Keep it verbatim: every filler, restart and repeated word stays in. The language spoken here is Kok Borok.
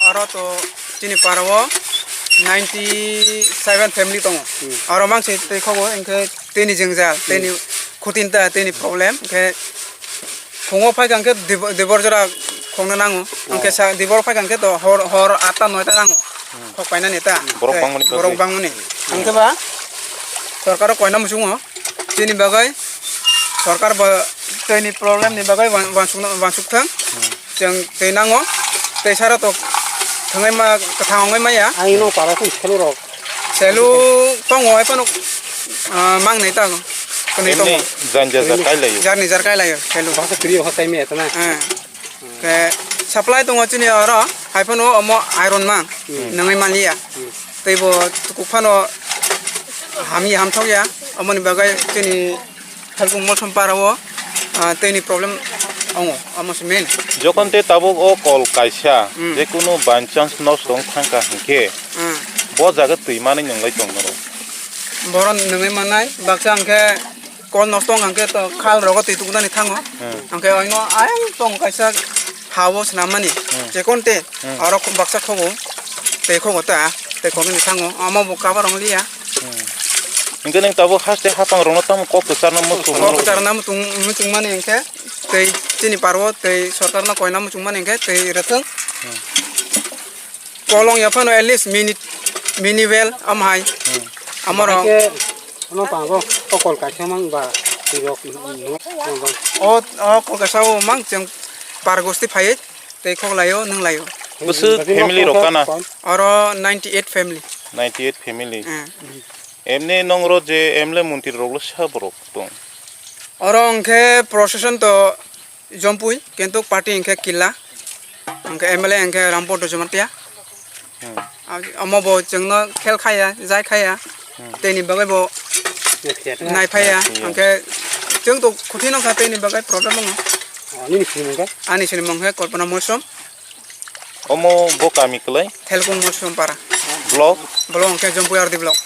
Aro to chini para o ninety seven family tongo. Hmm. Aro mang se tei khobo, hwnkhe tei ni jwngjal, tei ni khutinta, tei ni problem, hwnkhe phungo phai kha hwnkhe dib-, dibor jora khongna nango. Hwnkhe sa dibor phai kha hwnkhe to hor, hor atta noita nango. Hmm. Khok painani ta. Borok bangmani borok bagwi. Bangmani. Hmm. Hwnkhe ba sorkar o koina muchungo. Chini bagwi sorkar bo tei ni problem ni bagwi wan-, wansukna, wansuk thang. Hmm. Chwng tei nango, tei sara to thangwi ma, kwthang wngwi maya. Ang no para kung selu rok. Selu tongo, hai phano, ah, mang nai ta. Kwnwi tongo. Emni jan jar jar kai laio. Jar ni jar kai laio, selu. Basa kri ha kai me ta na. Eh. Ke supply tongo chini oro, hai phano omo iron mang, hmm, nangwi manliya. Hmm. Tei bo tukuk phano hamya hamthok ya, omoni bagwi chini Khalkung Molsom para o, ah, tei ni problem ongo, omo se main. Jokon te tabuk o kol kaisa, hmm, je kunu by chance nosto wng thang kha hinkhe, hmm, bo jaga twi manwi nwnglai tong norok. Boron nungwi mannai, baksa hwnkhe kol nosto wng kha hwnkhe to khal rogo twi tukunani thango. Hmm. Hwnkhe oino ayang tongo kaisa ha o swnam mani, hmm, chekon te, hmm, oro baksa khobo, tei khobo ta, tei kokni thango, omo bo cover wng liya. Hmm. Hwnkhe nwng tabuk haste hapang rokno tamo kok kwcharno muchung mano? Kok kwcharno muchung, muchung mani hwnkhe tei chini parwo tei sorkarno koina muchung mani hwnkhe tei rwthwng. Hmm. Kolong ya phano at least mini, mini well am hai. Hmm. Amoro. Bahai khe ano pango o kol kaisa mang ba tirok, o, o kol kaisa o mang chwng par gosti phai tei khok laio, nung laio. Bwswk family rok kana? Oro ninety eight family. Ninety eight family. Hmm. Emni nongro je M L A montri rok lo sa borok tong? Oro hwnkhe procession to Jompui, kintu party hwnkhe Killa, hwnkhe M L A hwnkhe Rampoto Jamatia. Hmm. Am-, omo bo chwngno khel khaya, jai khaya, hmm, tei ni bagwi bo nai phaya, nai phaya, hwnkhe chwng to khuti nokha tei ni bagwi problem wngo. Oh, nini sinimung khe? Ani sinimung khe Kalpana Molsom. Omo bo kami kwlai? Thelkung Molsom para. Block? Block hwnkhe Jompui R D block.